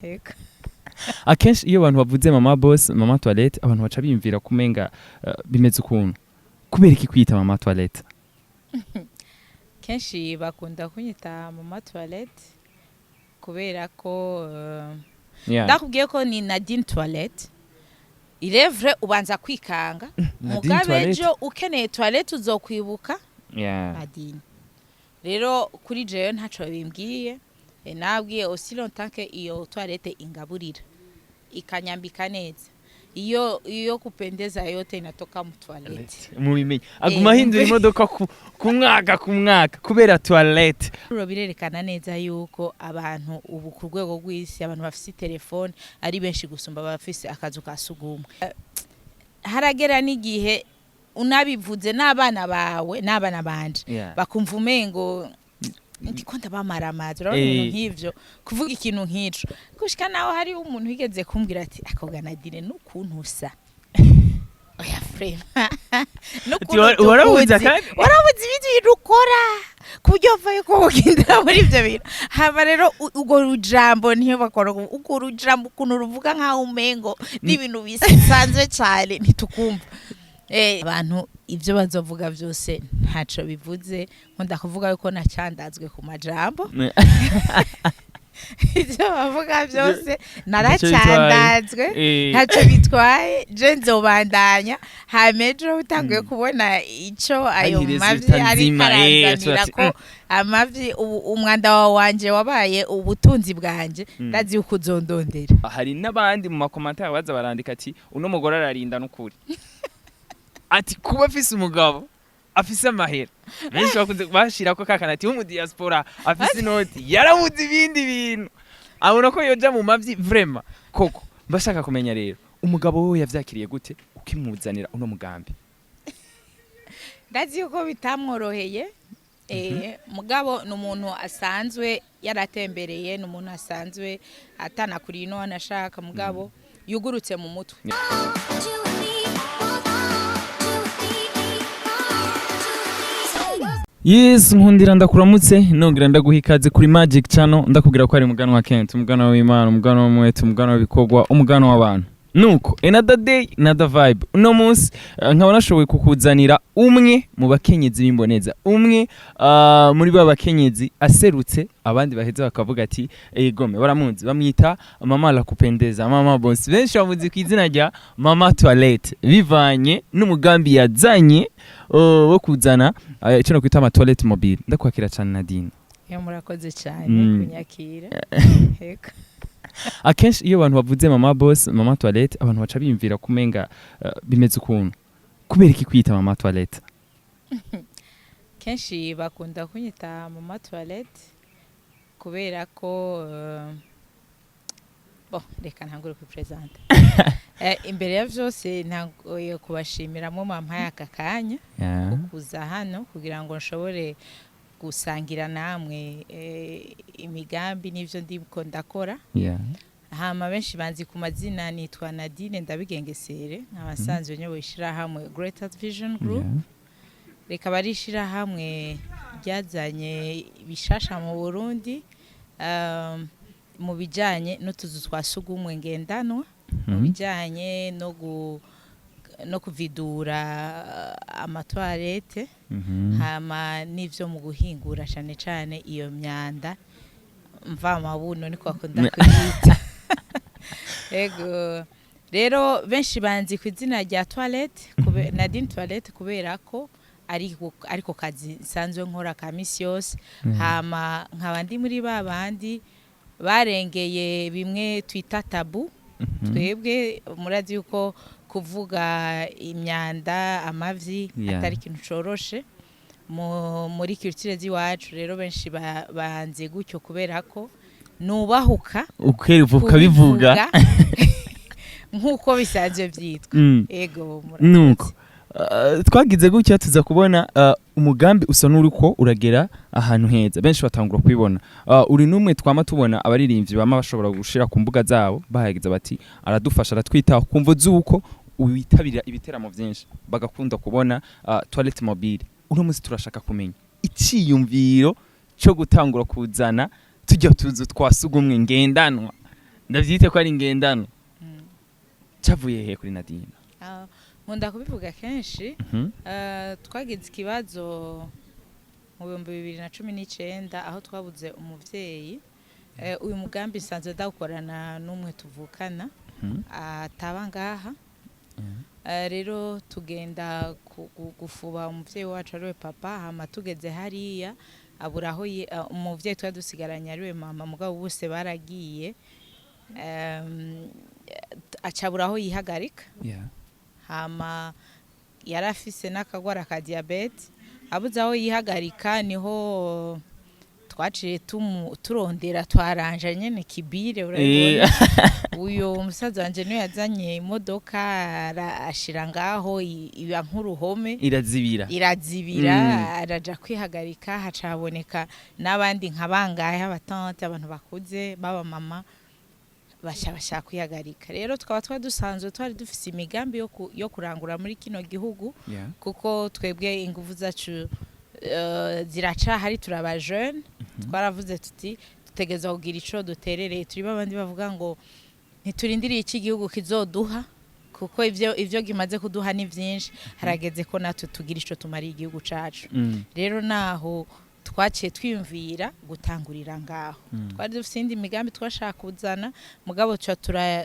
Yego. Akenshi iyo abantu bavuze mama boss, mama toilette, abantu baca biyumvira kumenga bimeze ukuntu. Kubera iki kwita mama toilette? Kenshi bakunda kunyita mama toilette kubera ko ndakubwiye ko ni Nadine Toilette. Il est vrai, ubanza kwikanga. Nadine mugabe Toilette. Ejo ukeneye toilette uzokwibuka Nadine. Rero kuri jewe ntaco bimbwiye. Nabwiye aussi longtemps que iyo toilette ingaburira, ikanyambika neza, iyo kupendeza yote inatoka mu toilette. Mubimenye, aguma ahindura imodoka ku mwaka ku mwaka kubera toilette. Rero birerekana neza yuko abantu ubu ku rwego rw'isi, abantu bafise telefone ari benshi gusumba abafise akazu ka sugumwe. Haragera n'igihe unabivuze n'abana bawe n'abana banje bakumva umengo ndiko ndabamaramaza. Urabona, ibintu nk'ivyo, kuvuga ikintu nk'ico, gushika naho hari umuntu wigeze kumbwira ati: "Akoga Nadine, n'ukuntu usa, oya, vraiment." Ati, "Warabuze tukuzi. akandi?" Warabuze ibindi bintu ukora ku buryo uvayo ko ugendera muri ibyo bintu. Hama rero urwo rujambo niyo bakora, urwo rujambo ukuntu ruvuga nk'aho umengo n'ibintu bisanzwe cyane, ntitukumva. Abantu ibyo bazovuga byose ntaco bivuze. Nkunda kuvuga yuko nacandazwe ku majambo. Ibyo bavuga byose naracandazwe, ntacyo bitwaye. Je nzobandanya. Hama ejo utanguye kubona ico ayo Hari mavi résultat ariko nzima, aranzanira ati, ko amavi ubu umwanda wawe wanje wabaye ubutunzi bwanje, ndazi yuko uzondondera. Hari n'abandi mu ma commentaires baza barandika ati: "Uno mugore ararinda n'ukuri," ati kuba afise umugabo afise amahera. Benshi bakunze bashirako kakana ati wo diaspora afise inoti, yarabuze ibindi bintu, abona ko yoja mu mavyi. Vraiment koko mbashaka kumenya rero, umugabo we yavyakiriye gute ukimuzanira uno mugambi? Ndazi yuko bitamworoheye. Mugabo ni umuntu asanzwe yaratembereye, ni umuntu asanzwe atanakuriye ino anashaka, mugabo yugurutse mu mutwe. Two, three, four, two, three, four, two, Yes, nkundira ndakuramutse, nongera ndaguha ikaze kuri Magic Channel. Ndakubwira ko ari umuganwa wa Kent, umuganwa w'Imana, umuganwa w'umwete, umuganwa w'ibikorwa, umuganwa w'abantu. Nuko another day, another vibe. Uno munsi nkaba nashoboye kukuzanira umwe mu bakenyezi b'imboneza, umwe muri ba bakenyezi aserutse abandi baheza bakavuga ati: "Egome baramuzi." Bamwita mama la kupendeza, mama boss. Benshi bamuzi ku izina rya mama toilette, bivanye n'umugambi yazanye wo kuzana icyo nokwita ama toilette mobile. Ndakwakira cyane, Nadine. Iyo, murakoze cyane kunyakira. Yego. Akenshi iyo abantu bavuze mama boss, mama toilette, abantu baca biyumvira kumenga bimeze ukuntu. Kubera iki kwita mama toilette? Kenshi bakunda kunyita mama toilette kubera ko bon, reka ntangure kwipresenta. Imbere ya vyose ntangoye kubashimira mwe mwampaye aka kanya kuza hano kugira ngo nshobore gusangira namwe imigambi n'ivyo ndiko ndakora. Hama benshi banzi ku mazina, nitwa Nadine Ndabigengesere, nkaba nsanzwe nyoboye ishirahamwe Greater Vision Group. Rikaba ari ishirahamwe ryazanye ibishasha mu Burundi mu bijanye n'utuzu twa sugumwe ngendanwa, mu bijanye no kuvidura ama toilettes, hama n'ivyo mu guhingura cane cane iyo myanda mvamabuno, niko bakunda kuyita. Ego, rero benshi banzi ku izina rya toilette, Nadine Toilette, kubera ko ariko kazi nsanzwe nkora ka misi yose. Hama nkaba ndi muri ba bandi barengeye bimwe twita tabou. Twebwe murazi yuko kuvuga imyanda, amavyi atari ikintu coroshe muri culture z'iwacu. Rero benshi banze gutyo kubera ko nubahuka ukeruka ukabivuga kubivuga nk'uko bisanzwe vyitwa. Ego, murakoze. Nuko twagize gutya tuza kubona umugambi usa n'uriko uragera ahantu heza, benshi batangura kubibona. Uri n'umwe twama tubona abaririmbyi bama bashobora gushira ku mbuga zabo bahagize bati: "Aradufasha, aratwitaho," kumvo z'uko witabira ibiteramo byinshi, bagakunda kubona toilette mobile. Uno munsi turashaka kumenya iciyumviro cyo gutangura kuzana tujya tuzu twa sugumwe ngendanwa. Ndavyite ko ari ingendano. Cavuye he kuri Nadine? Ah, nkunda kubivuga kenshi. Twagize ikibazo mu 2019 aho twabuze umuvyeyi. Uyu mugambi nsanzwe ndawukorana n'umwe tuvukana ataba ngaha. Rero tugenda gufuba umuvyeyi wacu ariwe papa, hama tugeze hariya abura aho umuvyeyi twari dusigaranye ariwe mama, mugabo bose baragiye, acabura aho yihagarika. Hama yari afise n'akagwara ka diabète, abuze aho yihagarika, niho twaciye turondera, twaranja nyene kibire, urabibona. Uyo musaza wanje niwe yazanye imodoka, ashira ngaho, iba nk'uruhome. Irazibira. Irazibira. Araja kwihagarika, haca haboneka n'abandi nka bangahe, abatante, abantu bakuze baba mama, basha bashaka kwihagarika. Rero tukaba twari dusanzwe twari dufise imigambi yo kurangura muri kino gihugu, kuko twebwe inguvu zacu ziracahari, turaba jeune. Twaravuze tuti dutegerezwa kugira ico duterereye. Turi babandi bavuga ngo ntiturindiriye iki igihugu kizoduha, kuko ivyo gimaze kuduha ni vyinshi, harageze ko natwe tugira ico tumariye igihugu cacu. Rero naho twaciye twiyumvira gutangurira ngaho. Twari dufise iyindi migambi twashaka kuzana, mugabo tuca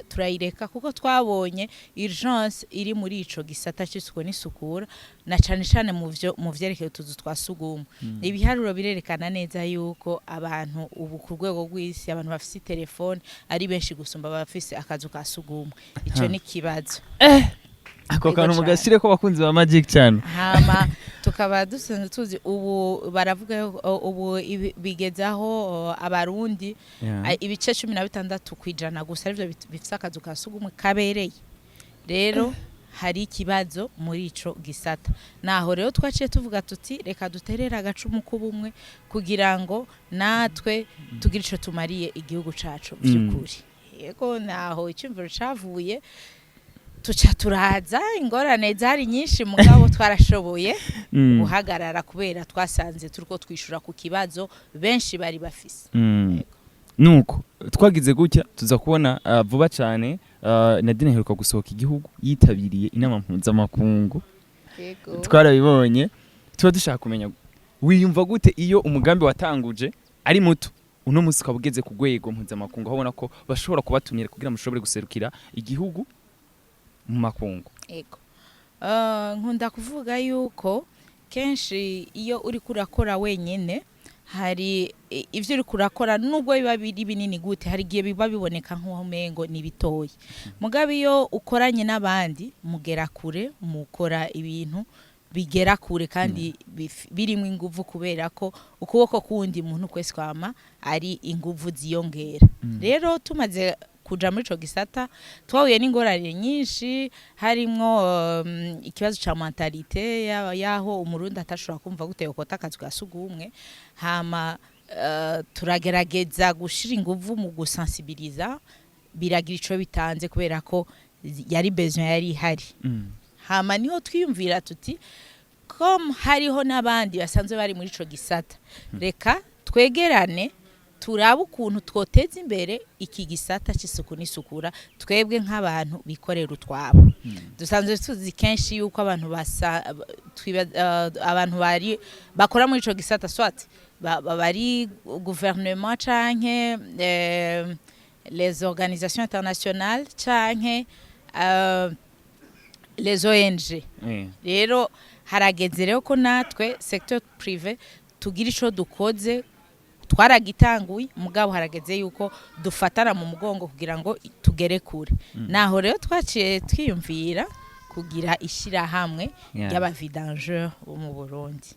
turayireka kuko twabonye urgence iri muri ico gisata c'isuku n'isukura, na cane cane mu vyerekeye utuzu twa sugumwe. Ibiharuro birerekana neza yuko abantu ubu ku rwego rw'isi, abantu bafise telefone ari benshi gusumba abafise akazu ka sugumwe. Ico ni kibazo. Ako Ego kantu cane. mugashire ko bakunzi ba Magic cyane. Hama tukaba dusanzwe tuzi ubu baravuga yuko ubu bigezaho Abarundi ibice 16% gusa arivyo bifise akazu ka sugumwe kabereye. Rero hari ikibazo muri ico gisata. Naho rero twaciye tuvuga tuti reka duterere agacumu k'ubumwe kugira ngo natwe tugire ico tumariye igihugu cacu vy'ukuri. Yego, naho icyumviro cavuye, tuca turaza. Ingorane zari nyinshi, mugabo twarashoboye guhagarara kubera twasanze turiko twishura ku kibazo benshi bari bafise. Yego. Nuko twagize gutya tuza kubona vuba cyane, Nadine aheruka gusohoka igihugu yitabiriye inama mpuzamakungu. Yego. Twarabibonye. Tuba dushaka kumenya wiyumva gute iyo umugambi watanguje ari muto, uno munsi ukaba ugeze ku rwego mpuzamakungu, aho ubona ko bashobora kubatumira kugira mushobore guserukira igihugu mu makungu? Ego. Nkunda kuvuga yuko kenshi iyo uriko urakora wenyene, hari ivyo uriko urakora, nubwo biba biri binini gute, hari igihe biba biboneka nk'aho umengo ni bitoyi. Mugabo iyo ukoranye n'abandi mugera kure, mukora ibintu bigera kure kandi birimwo inguvu, kubera ko ukuboko kuwundi muntu kwese kwama ari inguvu ziyongera. Rero tumaze kuja muri ico gisata twahuye n'ingorane nyinshi, harimwo ikibazo ca mentalité yaho Umurundi atashobora kumva gute yokota akazu ka sugumwe. Hama turagerageza gushira inguvu mu gusensibiliza, biragira ico bitanze kubera ko yari besoin yari ihari. Hama niho twiyumvira tuti comme hariho n'abandi basanzwe bari muri ico gisata, reka twegerane turabe ukuntu twoteza imbere iki gisata c'isuku n'isukura, twebwe nk'abantu bikorera utwabo. Dusanzwe tuzi kenshi yuko abantu basa abantu bari bakora muri ico gisata, soit bari gouvernement canke les organisations internationales canke les ONG. Rero harageze rero ko natwe secteur privé tugira ico dukoze. Twaragitanguye, mugabo harageze yuko dufatana mu mugongo kugira ngo tugere kure. Naho rero twaciye twiyumvira kugira ishyirahamwe ry'abavidangeur bo mu Burundi.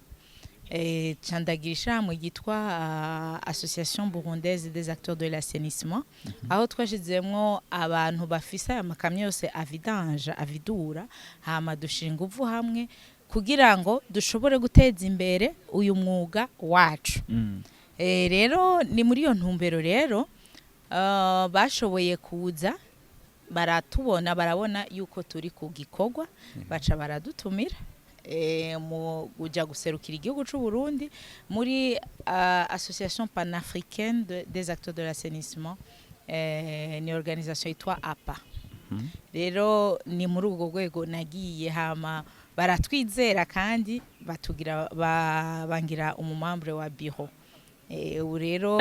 Candagira ishyirahamwe ryitwa Association Burundaise des acteurs de l'assainissement, aho twashizemwo abantu bafise aya makamyo yose à vidange, avidura, hama dushinga inguvu hamwe kugira ngo dushobore guteza imbere uyu mwuga wacu. Rero ni muri iyo ntumbero rero bashoboye kuza baratubona, barabona yuko turi ku gikorwa, baca baradutumira mu kuja guserukira igihugu c'u Burundi muri Association panafricaine des acteurs de l'assainissement. Ni organisation yitwa APA. Rero ni muri ubwo rwego nagiye, hama baratwizera kandi batugira bangira umu membre wa bureau. Ubu rero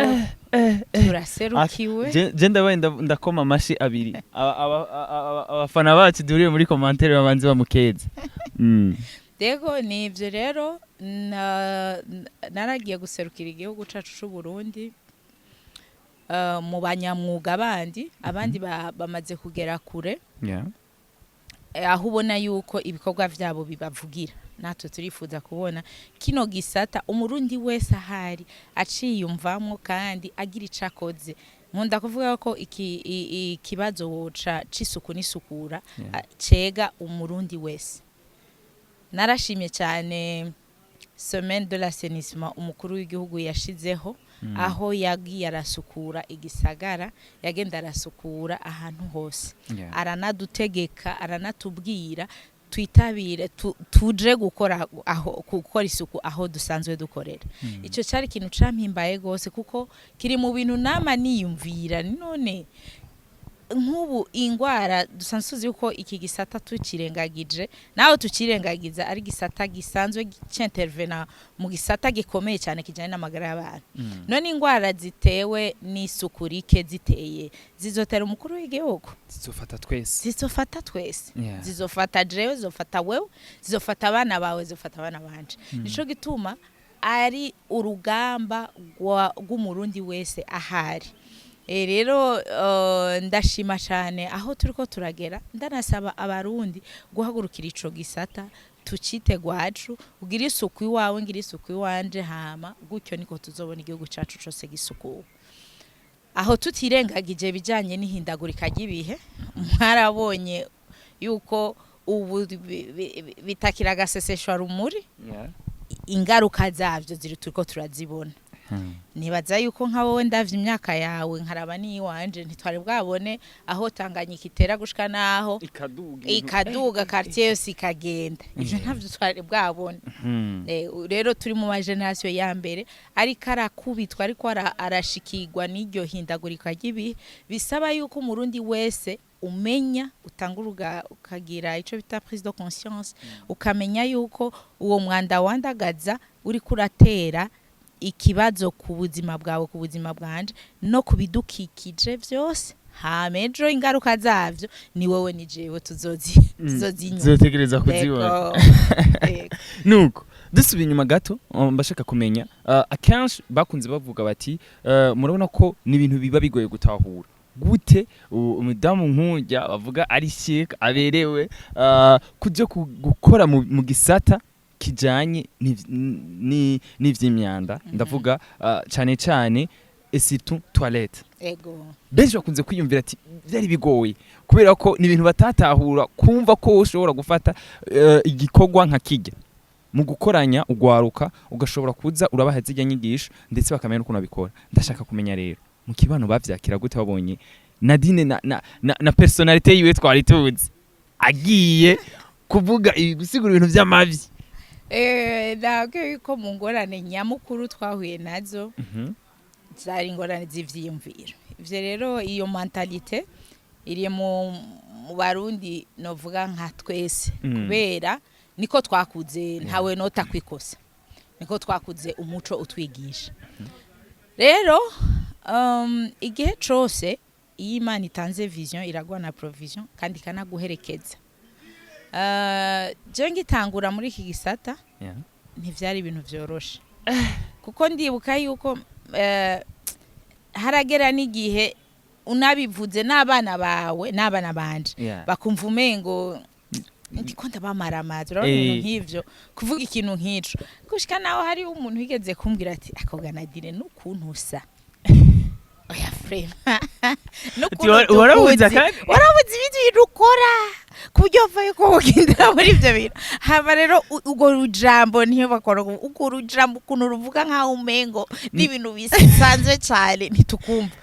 turaserukiwe. Je ndabaye ndakoma amashi abiri. Abafana bacu duhuriye muri commentaire babanze bamukeze. Rego, ni ibyo rero naragiye guserukira igihugu cacu c'u Burundi mu banyamwuga bandi, abandi bamaze kugera kure, aho ubona yuko ibikorwa vyabo bibavugira. Natwe turifuza kubona kino gisata Umurundi wese ahari aciyumvamwo kandi agira ico akoze. Nkunda kuvuga ko ikibazo woca c'isuku n'isukura cega Umurundi wese. Narashimye cyane semaine de l'assainissement umukuru w'igihugu yashizeho, aho yagiye arasukura igisagara, yagenda arasukura ahantu hose, aranadutegeka, aranatubwira twitabire, tuje gukora aho, gukora isuku aho dusanzwe dukorera. Icyo cyari ikintu campimbaye gose, kuko kiri mu bintu nama niyumvira. None nk'ubu ingwara dusanzwe tuzi yuko iki gisata tukirengagije, nawe tukirengagiza, ari gisata gisanzwe c'intervena mu gisata gikomeye cyane kijyanye n'amagara y'abantu. None ingwara zitewe n'isuku rike ziteye, zizotera umukuru w'igihugu? Zizofata twese. Zizofata twese. Zizofata jewe, zizofata wewe, zizofata abana bawe, zizofata abana banje. Nico gituma ari urugamba rw'Umurundi wese ahari. Rero ndashima cyane aho turiko turagera, ndanasaba Abarundi guhagurukira ico gisata, tucite gwacu. Ugira isuku iwawe, ngira isuku iwanje, hama gutyo niko tuzobona igihugu cacu cose gisukuwe. Aho tutirengagije bijanye n'ihindagurika ry'ibihe, mwarabonye yuko ubu bitakira agaseseshwa rumuri. Ingaruka zavyo ziri, turiko turazibona. Nibaza yuko nka wowe, ndavye imyaka yawe nkaraba n'iyiwanje, ntitwari bwabone aho Tanganyika itera gushika naho ikaduga. Ikaduga, quartier yose ikagenda. Ivyo ntavyo twari bwabone. Rero turi mu ma génération ya mbere ariko arakubitwa, ariko arashikirwa n'iryo hindagurika ry'ibihe. Bisaba yuko Umurundi wese umenya, utangura ukagira ico bita prise de conscience, ukamenya yuko uwo mwanda wandagaza uriko uratera ikibazo ku buzima bwawe, ku buzima bwanje no ku bidukikije vyose. Hama ejo ingaruka zavyo ni wowe ni jewe tuzozinywa. Tuzotegereza kuzibona. Yego. Nuko dusubiye inyuma gato, mbashaka kumenya, akenshi bakunze bavuga bati murabona ko ni ibintu biba bigoye gutahura gute umudamu nk'ujya bavuga ari chic, aberewe, kuja gukora mu gisata kijanye n'ivy'imyanda, ndavuga cane cane et surtout toilette. Benshi bakunze kwiyumvira ati byari bigoye kubera ko ni ibintu batatahura, kumva ko ushobora gufata igikorwa nka kijya mu gukoranya ugwaruka, ugashobora kuza urabaha zirya nyigisho ndetse bakamenya n'ukuntu babikora. Ndashaka kumenya rero, mu kibano bavyakira gute babonye Nadine na personnalité yiwe twari tuzi agiye kuvuga ibi, gusigura ibintu vy'amavi? Ntabwo yuko mu ngorane nyamukuru twahuye nazo zari ingorane z'ivyiyumviro. Ivyo rero, iyo mentalité iri mu Barundi, novuga nka twese, kubera niko twakuze, ntawe nota kwikosa, niko twakuze, umuco utwigisha. Rero igihe cose iyo Imana itanze vision, iragwa na provision kandi ikanaguherekeza. Je ngitangura muri iki gisata, ntivyari ibintu vyoroshe, kuko ndibuka yuko haragera n'igihe unabivuze n'abana bawe n'abana banje, bakumva umengo ndiko ndabamara amazi. Urabona, ibintu nk'ivyo, kuvuga ikintu nk'ico, gushika naho hari umuntu wigeze kumbwira ati: "Akoga Nadine, n'ukuntu usa, oya vraiment." Ati, warabuze akandi? Warabuze ibindi bintu ukora ku buryo wavayo ko wogendera muri ibyo bintu?" Hama rero urwo rujambo niyo bakora, urwo rujambo ukuntu ruvuga nk'aho umengo n'ibintu bisanzwe cyane, ntitukumva.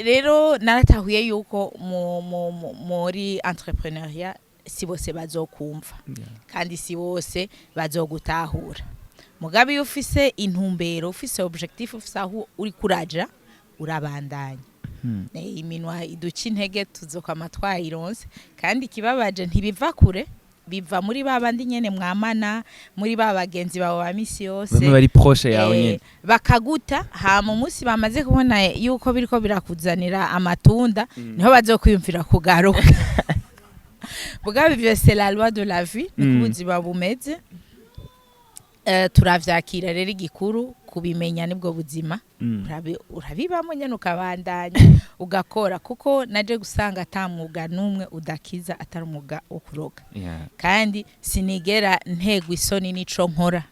Rero naratahuye yuko muri entrepreneuriat si bose bazokumva kandi si bose bazogutahura. Mugabe iyo ufise intumbero, ufise objectif, ufise aho uri kuraja, urabandanya. Iminwa iduca intege tuzokwama twayironse. Kandi ikibabaje, ntibiva kure, biva muri ba bandi nyene mwamana, muri ba bagenzi bawe ba misi yose. Bamwe bari proche yawe nyene. Bakaguta, hama umunsi bamaze kubona yuko biriko birakuzanira amatunda, niho bazokwiyumvira kugaruka. Bugabo ivyo, c'est la loi de la vie, niko ubuzima bumeze. Turavyakira rero. Igikuru kubimenya, nibwo buzima. Urabibamo nyene, ukabandanya ugakora, kuko naje gusanga ata mwuga n'umwe udakiza atari umwuga wo kuroga. Kandi sinigera ntegwa isoni n'ico nkora,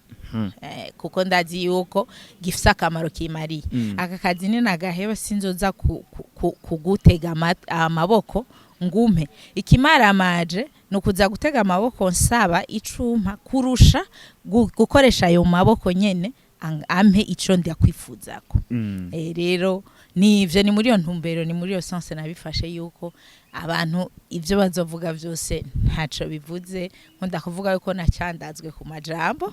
kuko ndazi yuko gifise akamaro kimariye. Aka kazi ni nagaheba, sinzoza kugutega amaboko ngumpe. Ikimaramaje ni ukuza gutega amaboko nsaba icumpa, kurusha gukoresha ayo maboko nyene ampe ico ndakwifuzako. Rero nivyo, ni muri iyo ntumbero, ni muri iyo sens nabifashe, yuko abantu ivyo bazovuga vyose ntaco bivuze. Nkunda kuvuga yuko nacandazwe ku majambo.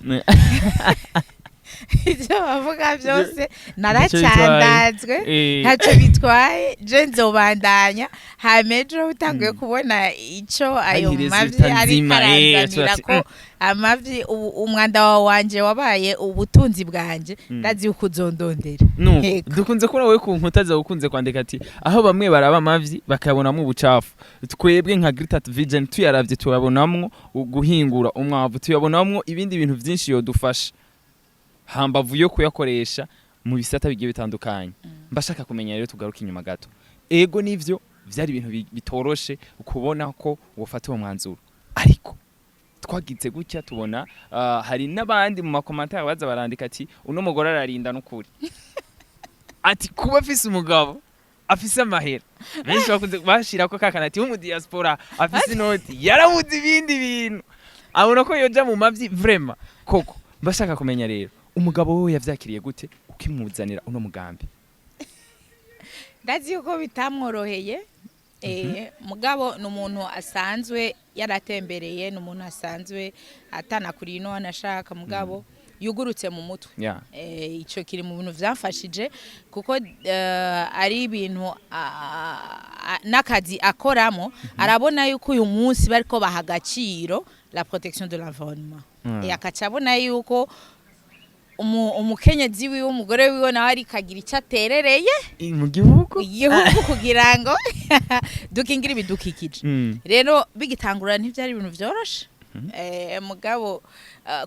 Ivyo bavuga vyose naracandazwe, ntacyo bitwaye. Je nzobandanya, hama ejo utanguye kubona ico ayo Hari mavyi résultat ariko nzima, aranzanira, ati, ko amavyi umwanda wawe wanje wabaye ubutunzi bwanje, ndazi yuko uzondondera. Nuko Yego. dukunze kubona wowe ku nkuta zawe ukunze kwandika ati: "Aho bamwe baraba amavyi bakayabonamo ubucafu, twebwe nka Great Vision tuyaravye tuyabonamwo guhingura umwavu, tuyabonamwo ibindi bintu vyinshi yodufasha hambavu yo kuyakoresha mu bisata bigiye bitandukanye." Mbashaka kumenya rero, tugaruke inyuma gato. Ego, nivyo, vyari ibintu bitoroshe kubona ko wofata uwo mwanzuro, ariko twagize gutya tubona hari n'abandi mu ma commentaires baza barandika ati: "Uno mugore ararinda n'ukuri," ati: "Kuba afise umugabo afise amahera." Benshi bakunze bashirako kakana ati: "Wo diaspora afise inoti, yarabuze ibindi bintu, abona ko yoja mu mavyi." Vraiment koko, mbashaka kumenya rero, umugabo we yavyakiriye gute ukimuzanira uno mugambi? Ndazi yuko bitamworoheye. Mugabo ni umuntu asanzwe yaratembereye, ni umuntu asanzwe atanakuriye ino anashaka, mugabo yugurutse mu mutwe. Ico kiri mu bintu vyamfashije, kuko ari ibintu n'akazi akoramo, arabona yuko uyu munsi bariko baha agaciro la protection de l'environnement. Akaca abona yuko umukenyezi wiwe, umugore wiwe, nawe ariko agira icyo aterereye mu gihugu, igihugu, kugira ngo dukingire ibidukikije. Rero bigitangura ntibyari ibintu vyoroshe. Mugabo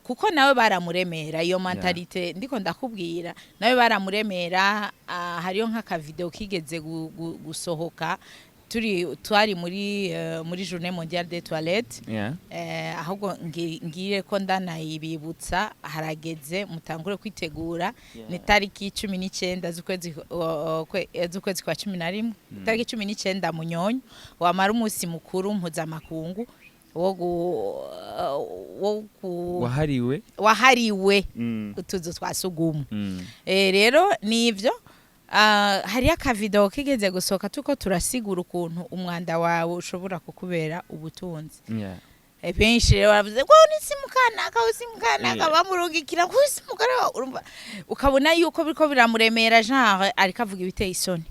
kuko nawe baramuremera iyo mentalité ndiko ndakubwira, nawe baramuremera. Hariyo nk'aka vidéo kigeze gusohoka turi twari muri Journée mondiale des toilettes. Ahubwo ngire ko ndanayibibutsa, harageze mutangure kwitegura. Ni tariki 19 z'ukwezi kwa 11, tariki 19 Munyonyo, wamara umunsi mukuru mpuzamakungu wo wahariwe wahariwe utuzu twa sugumwe. Rero nivyo, hariyo aka vidéo kigeze gusohoka tuko turasigura ukuntu umwanda wawe ushobora kukubera ubutunzi. Benshi rero baravuze ngo ni simukanaka, usimukanaka, bamurungikira ngo usimukana. Urumva, ukabona yuko biriko biramuremera, genre ariko avuga ibiteye isoni.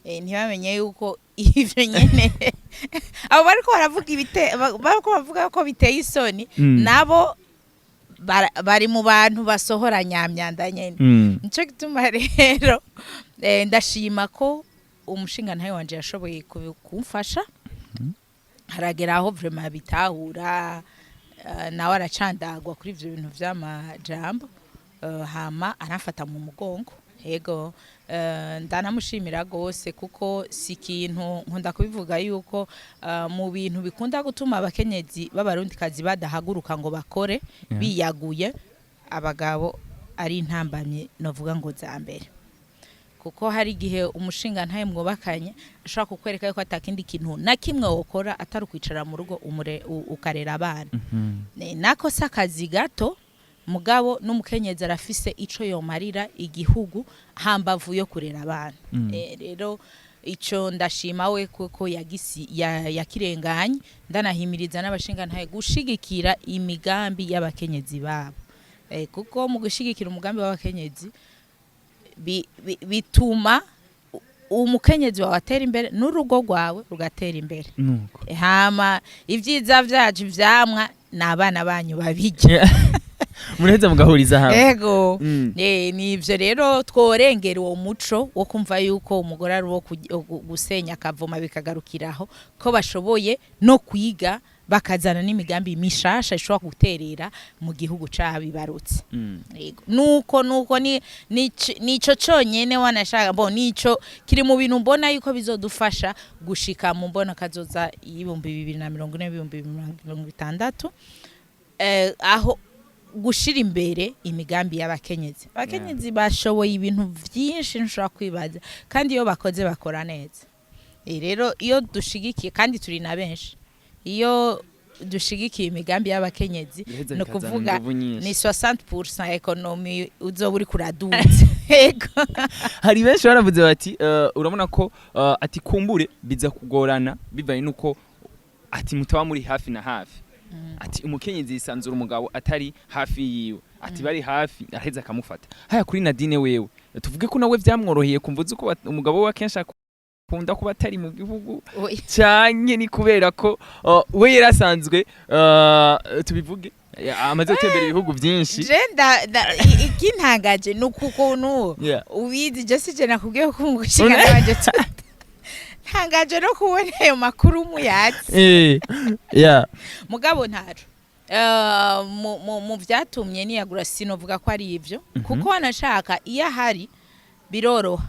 Ntibamenye yuko ivyo nyene abo bariko baravuga bariko bavuga ko biteye isoni, nabo bari mu bantu basohora nyamyanda nyene. Nico gituma rero ndashima ko umushingantahe wanje yashoboye kumfasha. Haragera aho vraiment bitahura, nawe aracandagwa kuri ivyo bintu vy'amajambo, hama aramfata mu mugongo. Yego, ndanamushimira gose, kuko si ikintu nkunda kubivuga yuko mu bintu bikunda gutuma abakenyezi b'abarundikazi badahaguruka ngo bakore biyaguye, abagabo ari intambamye novuga ngo za mbere, kuko hari igihe umushinga ntaye mwubakanye ashobora kukwereka yuko atakindi kintu na kimwe wokora atari ukwicara mu rugo ukarera abana. Nako si akazi gato, mugabo n'umukenyezi arafise ico yomarira igihugu hambavu yo kurera abana. Rero ico ndashima we kuko yagisi yakirenganye. Ndanahimiriza n'abashingantahe gushigikira imigambi y'abakenyezi babo, kuko mu gushigikira umugambi w'abakenyezi bituma Umukenyezi wawe atera imbere n'urugo rwawe rugatera imbere. Nuko. Hama ibyiza vyacu, ivyamwa ni abana banyu babirya. Muraheza mugahuriza hamwe. Ego. Ni ivyo rero, tworengera uwo muco wo kumva yuko umugore ari uwo gusenya akavoma bikagarukiraho, ko bashoboye no kwiga bakazana n'imigambi mishasha ishobora guterera mu gihugu cabibarutse. Yego. Nuko ni nico conyene wanashaka bo, nico kiri mu bintu mbona yuko bizodufasha gushika mu mbona kazoza y'2040, 2060, aho gushira imbere imigambi y'abakenyezi. Abakenyezi bashoboye ibintu vyinshi ntushobora kwibaza, kandi iyo bakoze bakora neza. Rero iyo dushigikiye, kandi turi na benshi, iyo dushigikiye imigambi y'abakenyezi, Biraheza ni bikazana ukuvuga inguvu nyinshi. ni 60% économie uzoba uriko uraduza. Yego. Hari benshi baravuze bati urabona ko ati kumbure biza kugorana bivanye nuko ati mutaba muri hafi na hafi, ati umukenyezi yisanzura umugabo atari hafi yiwe, ati bari hafi araheza akamufata. Haya, kuri Nadine wewe, tuvuge ko nawe vyamworoheye kumva uzi ko umugabo we akenshi akunda kuba atari mu gihugu, Oya. canke ni kubera ko we yarasanzwe, tubivuge, amaze gutembera ibihugu vyinshi? Je ikintangaje ni uku kuntu ubizi. Je sije nakubwiye ko umushingana wanje ntangaje no kubona ayo makuru muyazi. Yeah. Mugabo ntaco mu vyatumye niyagura, sinovuga ko ari ivyo, kuko wanashaka iyo ahari biroroha.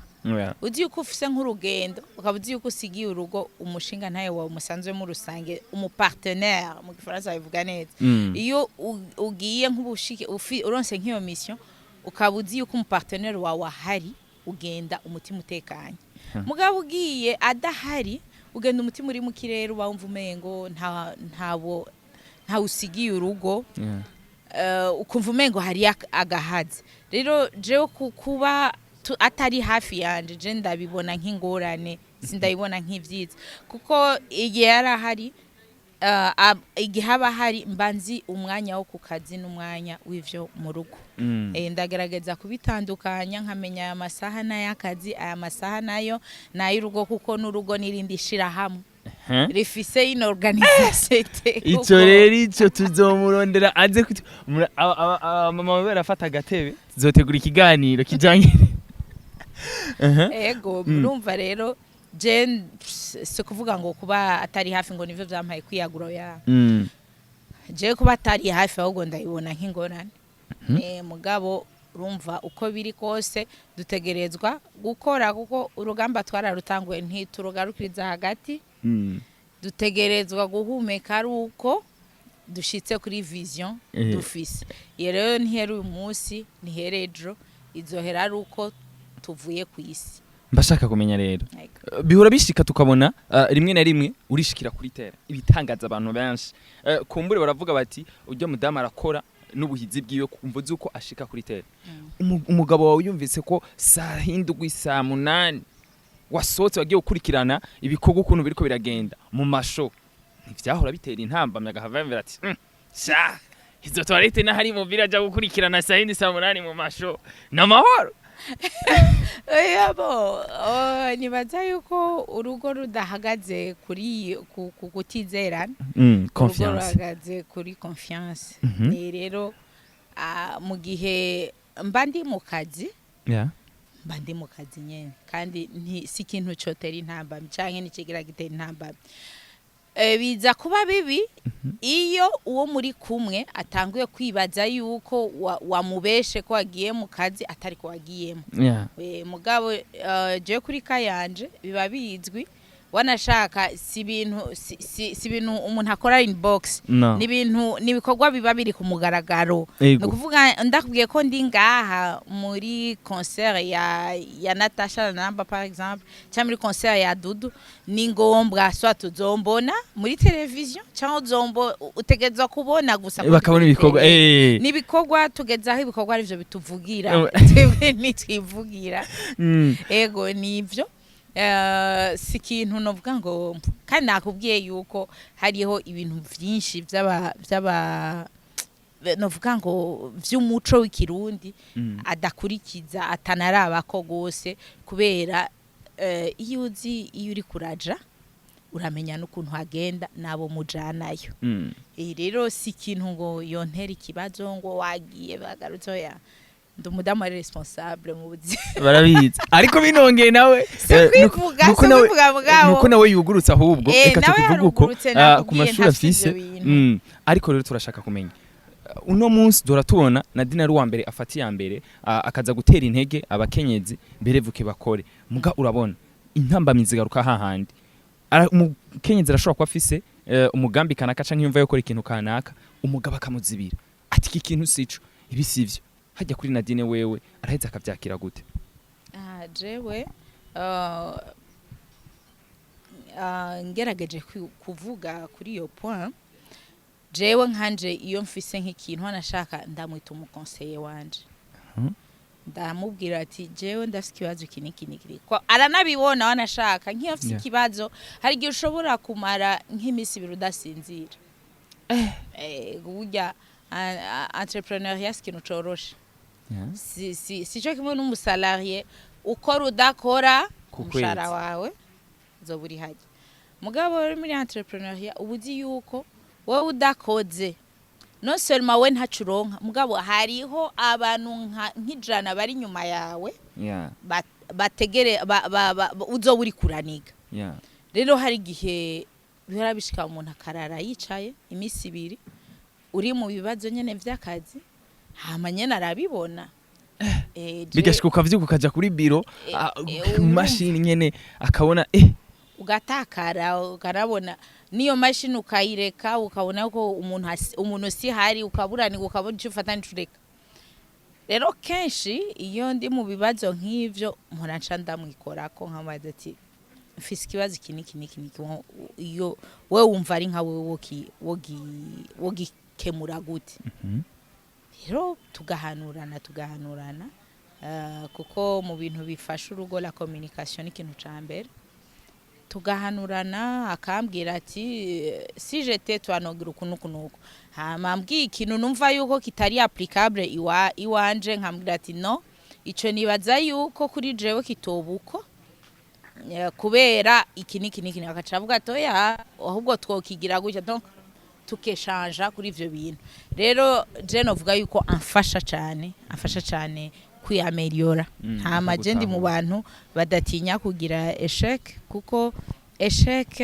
Uzi yuko ufise nk'urugendo, ukaba uzi yuko usigiye urugo umushinga ntayo wawe musanzwe mu rusange, umupartenaire mu Gifaransa babivuga neza. Iyo ugiye nk'ubushike uronse nk'iyo mission, ukaba uzi yuko umupartenaire wawe ahari, ugenda umutima utekanye. Mugabo ugiye adahari, ugenda umutima uri mu kirere, uba wumva umengo nta ntabo ntawusigiye urugo. Ukumva umengo hari agahazi. Rero jewe kuba atari hafi yanje, je ndabibona nk'ingorane, sindabibona nk'ivyiza, kuko igihe yari ahari, igihe aba ahari mba nzi umwanya wo ku kazi n'umwanya w'ivyo mu rugo. Ndagerageza kubitandukanya, nkamenya aya masaha n'ay'akazi, aya masaha nayo n'ay'urugo, kuko n'urugo n'irindi shirahamwe Huh? rifise ino organisation. Ico rero, ico tuzomurondera aze mama we barafata agatebe, tuzotegura ikiganiro kijanye. Ego. Murumva rero, je si kuvuga ngo kuba atari hafi ngo nivyo vyampaye kwiyagura ya. Je kuba atari hafi ahubwo ndabibona nk'ingorane. Mugabo urumva, uko biri kose dutegerezwa gukora, kuko urugamba twararutanguye, ntiturugarukiriza hagati. Dutegerezwa guhumeka ari uko dushitse kuri vision dufise. Iyo rero ntihera uyu munsi, ntihera ejo, izohera ari uko tuvuye ku isi. Mbashaka kumenya rero, Ego. Bihora bishika tukabona rimwe na rimwe urishikira kuri terrain ibitangaza abantu benshi. Kumbure baravuga bati ujya mudamu arakora n'ubuhizi bwiwe kumva uzi uko ashika kuri terrain. Umugabo wawe yumvise ko saa hindwi, saa munani wasohotse wagiye gukurikirana ibikorwa ukuntu biriko biragenda mu masho, ntivyahora bitera intambamyi agahava yumvira ati sha izo toilette n'ahari mubiri aja gukurikirana saa yindi, saa munani mu masho n'amahoro"? Oya, bo oh, nibaza yuko urugo rudahagaze kuri ku kutizerana. Urugo Confiance. ruhagaze kuri confiance. Ni rero mu gihe mba ndi mu kazi, mba ndi mu kazi nyene, kandi si ikintu cotera intambamyi canke ntikigira gitera intambamyi. Biza kuba bibi iyo uwo muri kumwe atanguye kwibaza yuko wamubeshe ko wagiye mu kazi atari ko wagiyemo. Mugabo je kuri kayanje biba bizwi, wanashaka si ibintu si ibintu umuntu akora inbox. No. Ni ibintu, ni ibikorwa biba biri ku mugaragaro. Ni ukuvuga ndakubwiye ko ndi ngaha muri concert ya Natasha Namba par exemple, cyangwa muri concert ya Dudu, ni ngombwa soit uzombona muri television cyangwa uzombo utegerezwa kubona gusa kuri Bakabona ibikorwa. tele. Ni ibikorwa tugezaho, ibikorwa arivyo bituvugira, twebwe ntitwivugira. Ego, nivyo. Si ikintu novuga ngo, kandi nakubwiye yuko hariho ibintu vyinshi vy'aba novuga ngo vy'umuco w'Ikirundi adakurikiza, atanaraba ko gose kubera Iyo uzi iyo uri kuraja, uramenya n'ukuntu hagenda n'abo mujanayo. Rero si ikintu ngo yontera ikibazo ngo wagiye bagarutse, oya, ndi umudamu ari responsable mu buzima. Barabizi, ariko binongeye nawe Si kwivuga, nuko si nawe kwivuga mugabo. Nuko nawe yugurutse ahubwo. Reka Nawe tukivuge uko yarugurutse, ku nakubwiye, mashuri ntafise afise. ivyo bintu. Ariko rero turashaka kumenya, uno munsi duhora tubona Nadine ari uwa mbere afata iya mbere, akaza gutera intege abakenyezi mbere vuke bakore, muga urabona intambamyi zigaruka hahandi. Umukenyezi arashobora kuba afise umugambi kanaka canke yumva yokora ikintu kanaka, umugabo akamuzibira ati: "Iki kintu sico, ibi sivyo." Hajya kuri Nadine wewe araheza akavyakira gute? Ah, jewe ngerageje kuvuga kuri iyo point, jewe nkanje iyo mfise nk'ikintu anashaka, ndamwita umu conseiller wanje. Ndamubwira ati: "Jewe ndafise ikibazo iki n'iki n'iki." Ko aranabibona, wanashaka nk'iyo mfise ikibazo, hari igihe ushobora kumara nk'iminsi 2 udasinzira. Burya entrepreneuriat si ikintu coroshe. Si cyo kimwe n'umu salarié ukora udakora. Ku Umushahara kwezi. wawe uzoba uri hajya, mugabo uri muri entrepreneuriat uba uzi yuko wowe udakoze, non seulement we ntaco uronka, mugabo hariho abantu nk'ijana bari inyuma yawe bategere uzoba uri kuraniga. Rero hari igihe bihora bishika umuntu akarara yicaye iminsi 2, uri mu bibazo nyene vy'akazi, hama nyene arabibona. Bigashika ukavyuka ukaja kuri biro, ku mashini nyene akabona Ugatakara, ukarabona niyo mashini ukayireka, ukabona ko umuntu umuntu si hari, ukaburanirwa, ukabona icyo ufata n'ico ureka. Rero kenshi iyo ndi mu bibazo nk'ivyo, mpora nca ndamwikorako, nkamubaza ati: "Mfise ikibazo iki n'iki n'iki n'iki, iyo wewe wumva ari nka wewe wogikemura gute?" Rero tugahanurana, kuko mu bintu bifasha urugo, la communication ni ikintu ca mbere. Tugahanurana, akambwira ati: "Si j'étais toi, nogira uku nuku nuku." Hama ambwiye ikintu numva yuko kitari applicable iwanje, nkambwira ati: "No, ico nibaza yuko kuri jewe kitoba uko, kubera iki niki niki." Akaca avuga ati: "Oya, ahubwo twokigira gutya." Donc tukeshanja kuri ivyo bintu. Rero je novuga yuko amfasha cane, amfasha cane kwiameliora. Hama je ndi mu Akagutahura. bantu badatinya kugira échec, kuko échec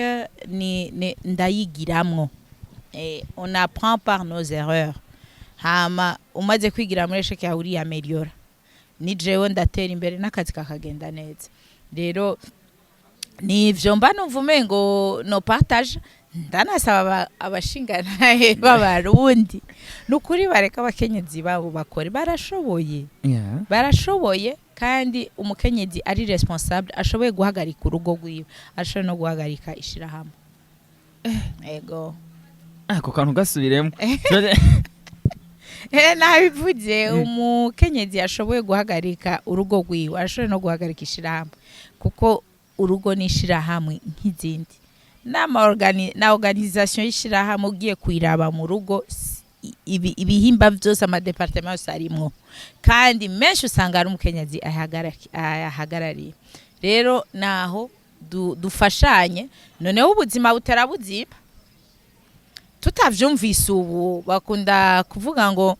ni ndayigiramwo. On apprend par nos erreurs. Hama umaze kwigira muri échec yawe, uriyameliora, ni jewe ndatera imbere n'akazi kakagenda neza. Rero nivyo mba numva umengo no partage. Ndanasaba abashinganahe b'Abarundi, ni ukuri bareka abakenyezi babo bakore, barashoboye. Barashoboye, kandi umukenyezi ari responsable ashoboye guhagarika urugo rwiwe, ashoboye no guhagarika ishirahamwe. Ego. Ako kantu gasubiremo. Nabivuze, umukenyezi ashoboye guhagarika urugo rwiwe ashoboye no guhagarika ishirahamwe, kuko urugo ni ishirahamwe nk'izindi. Na organisation y'ishirahamwe ugiye kuyiraba mu rugo, ibihimba vyose, ama départements yose arimwo, kandi menshi usanga ari umukenyezi ayahagarariye. Rero naho dufashanye, noneho ubuzima butarabuzimba tutavyumvise. Ubu bakunda kuvuga ngo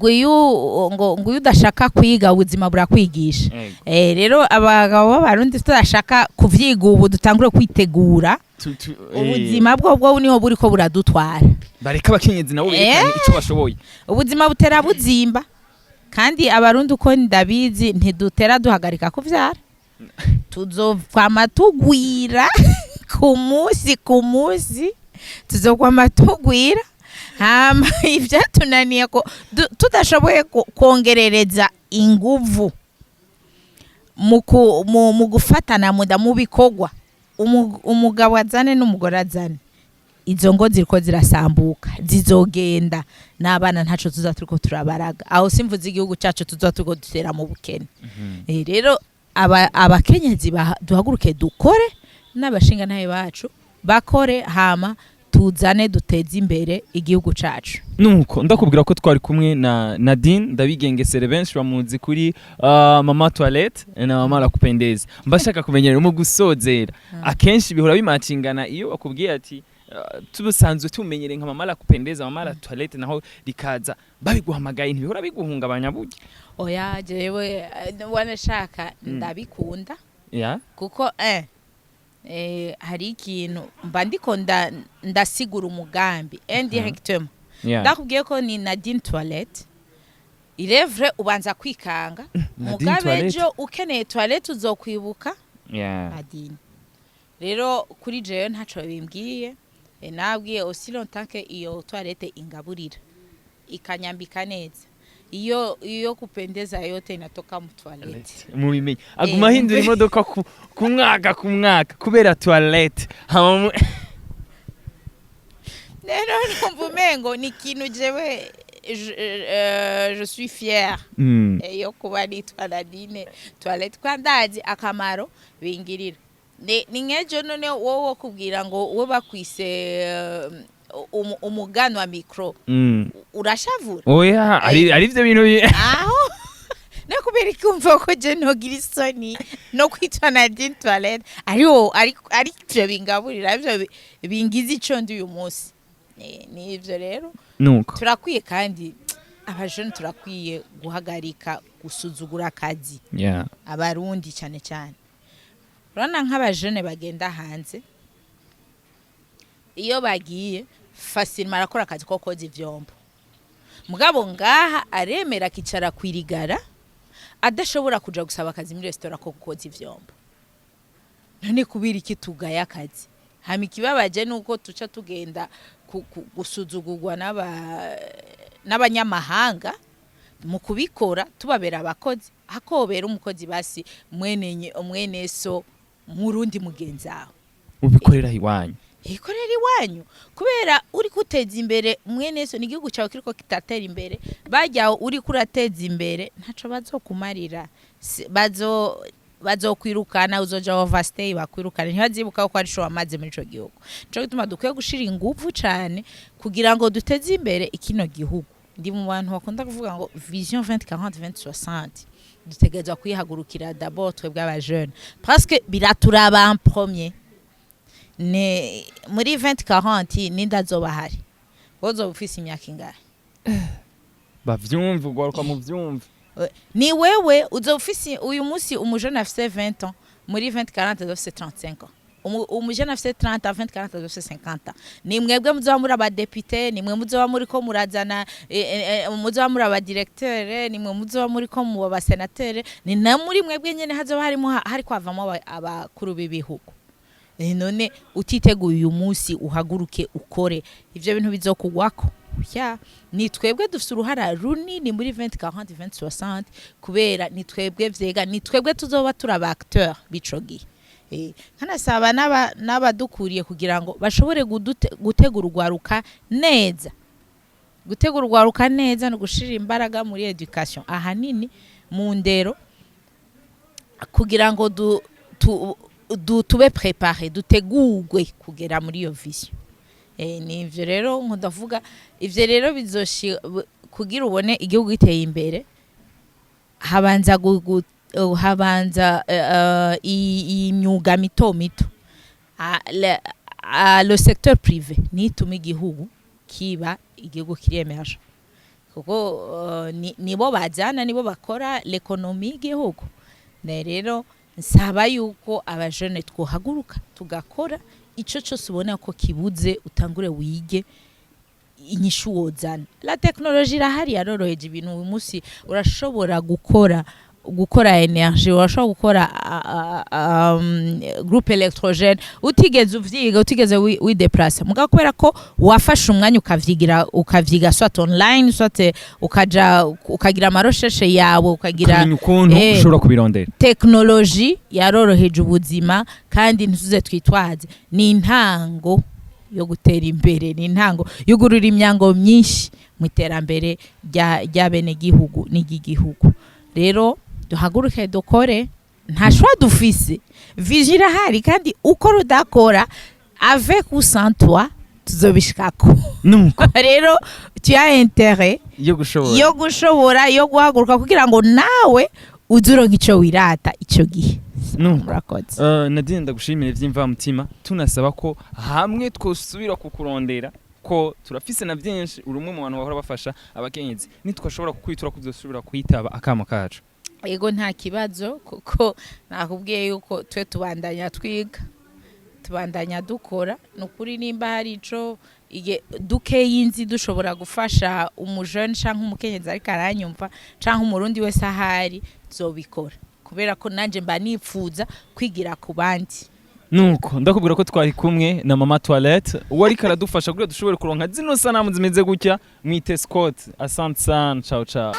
iyo udashaka kwiga, ubuzima burakwigisha. Rero abagabo b'Abarundi tudashaka kuvyiga ubu, dutangure kwitegura. Ubuzima bwo bwo niho buriko buradutwara. Bareka abakenyezi nabo berekane ico bashoboye. Ubuzima butera buzimba, kandi Abarundi uko ndabizi ntidutera duhagarika kuvyara, tuzokwama tugwira ku munsi ku munsi, tuzokwama tugwira. Hama ivyatunaniye ko tudashoboye kongerereza inguvu mu gufatana muda mu bikorwa, umugabo azane n'umugore azane, izo ngo ziriko zirasambuka zizogenda n'abana, ntaco tuza turiko turabaraga. Aho simvuze igihugu cacu, tuza turiko dutera mu bukene. Rero abakenyezi duhaguruke dukore, n'abashingantahe bacu bakore, hama Tuzane duteze imbere igihugu cacu. Nuko ndakubwira ko twari kumwe na Nadine Ndabigengesere, benshi bamuzi kuri Mama Toilette na Mama la Kupendeza. Mbashaka kumenyera mu gusozera, akenshi bihora bimacingana iyo bakubwiye ati tubusanzwe tumenyere nka Mama la Kupendeza, Mama la Toilette, naho rikaza babiguhamagaye, ntibihora biguhungabanya burya? Oya, jewe wanashaka ndabikunda kuko hari ikintu mba ndiko ndasigura umugambi indirectement. Ndakubwiye ko ni Nadine Toilette, il est vrai ubanza kwikanga. Nadine Mugabe Toilette. ejo ukeneye toilette uzokwibuka Nadine. Rero kuri jewe ntaco bimbwiye. Nabwiye aussi longtemps que iyo toilette ingaburira, ikanyambika neza, iyo kupendeza yote inatoka mu toilette. Mubimenye, aguma ahindura imodoka ku mwaka ku mwaka kubera toilette. Hama Rero numva umengo ni ikintu jewe je suis fière yo kuba nitwa Nadine Toilette, kwa ndazi akamaro bingirira. Ni nk'ejo none wowe wo kubwira ngo wowe bakwise umuganwa micro, urashavura? Oya, ari ivyo bintu Aho no kubera ikumva ko je nogira isoni no kwitwa Nadine Toilette, ariwo ari ivyo bingaburira, ivyo bingize ico ndi uyu munsi. Ni ivyo rero. Nuko Turakwiye kandi abajene, turakwiye guhagarika gusuzugura akazi. Abarundi cyane cyane, urabona nk'abajene bagenda hanze, iyo bagiye facilement arakora akazi ko koza ivyombo, mugabo ngaha aremera akicara kwirigara, adashobora kuja gusaba akazi muri resitora ko koza ivyombo. None kubera iki tugaye akazi? Hama ikibabaje nuko tuca tugenda gusuzugurwa n'abanyamahanga mu kubikora, tubabera abakozi hakobera umukozi basi mwene so murundi mugenzi wawe. Ubikorera iwanyu. Ikorera iwanyu, kubera uri guteza imbere mwene so n'igihugu cyawe kiriko kitatera imbere. Bajya uri kurateza imbere ntaco bazokumarira. Bazokwirukana, uzoja overstay bakwirukana, ntibazibuka ko ari co wamaze muri ico gihugu. Nico gituma dukwiye gushira inguvu cane kugira ngo duteze imbere ikino gihugu. Ndi mu bantu bakunda kuvuga ngo vision 2040 2060 dutegerezwa kwihagurukira d'abord twebwe abajene, parce que biraturaba en premier. Ne muri 2040 ninde azoba ahari? Wowe uzoba ufise imyaka ingahe? Bavyumve, ugaruka mu vyumve. Ni wewe uzoba ufise uyu munsi umujene afise 20 ans, muri 2040 azoba afise 35 ans. Umujene afise 30 ans, 2040 azoba afise 50 ans. Ni mwebwe muzoba muri abadepite, ni mwe muzoba muri ko murazana muzoba muri abadirecteur, ni mwe muzoba muri ko mu basenatere, ni na muri mwebwe nyene hazoba harimo hari kwavamo abakuru b'ibihugu. None utiteguye uyu munsi uhaguruke ukore, ivyo bintu bizokugwako. Ya, ni twebwe dufite uruhara runini muri 2040 2060, kubera ni twebwe vyega, ni twebwe tuzoba turi aba acteur b'ico gihe. Nkanasaba n'abadukuriye kugira ngo bashobore gutegura urwaruka neza. Gutegura urwaruka neza ni ugushira imbaraga muri education, ahanini mu ndero, kugira ngo tube préparé, dutegurwe kugera muri iyo vision. Ni ivyo rero nkunda ndavuga. Ivyo rero bizoshi kugira ubone igihugu giteye imbere, habanza habanza imyuga mito mito. Le secteur privé nituma igihugu kiba igihugu kiremeje, kuko nibo bazana, nibo bakora l'économie y'igihugu. Ne rero nsaba yuko abajene twohaguruka tugakora ico cose ubona ko kibuze, utangure wige inyishu wozana. La technologie irahari, yaroroheje ibintu. Uyu munsi urashobora gukora énergie, urashobora gukora groupe électrogène utigeze uvyiga, utigeze wideplace, mugabo kubera ko wafashe umwanya ukavyigira, ukavyiga soit online, soit ukaja ukagira amarecherches yawe, ukagira ukamenya ukuntu ushobora kubirondera. Technologie yaroroheje ubuzima, kandi ntituze twitwaze, ni intango yo gutera imbere, ni intango yugurura imyango myinshi mu iterambere rya bene gihugu n'iry'igihugu. Rero duhaguruke dukore, nta choix dufise. Vision irahari, kandi ukora udakora, avec ou sans toi. Tuzobishikako. Nuko Rero tu as intérêt yo gushobora yo gushobora, yo guhaguruka kugira ngo nawe uze uronka ico wirata ico gihe. Nuko. Murakoze. Nadine, ndagushimire vy'imvamutima. Tunasaba ko hamwe twosubira kukurondera, ko turafise na byinshi, uri umwe mu bantu bahora bafasha abakenyezi, nitwashobora kukwitura kuzosubira kwitaba akamo kacu. Ego, nta kibazo, kuko nakubwiye yuko twe tubandanya twiga, tubandanya dukora. Ni ukuri, nimba hari ico dukeyi nzi dushobora gufasha umujene canke umukenyezi ariko aranyumva canke Umurundi wese ahari, nzobikora, kubera ko nanje mba nipfuza kwigira ku bandi. Nuko ndakubwira ko twari kumwe na Mama Toilette, uwo ariko aradufasha kugira dushobore kuronka zino sanamu zimeze gutya. Mwite Scott. Asante sana, ciao ciao.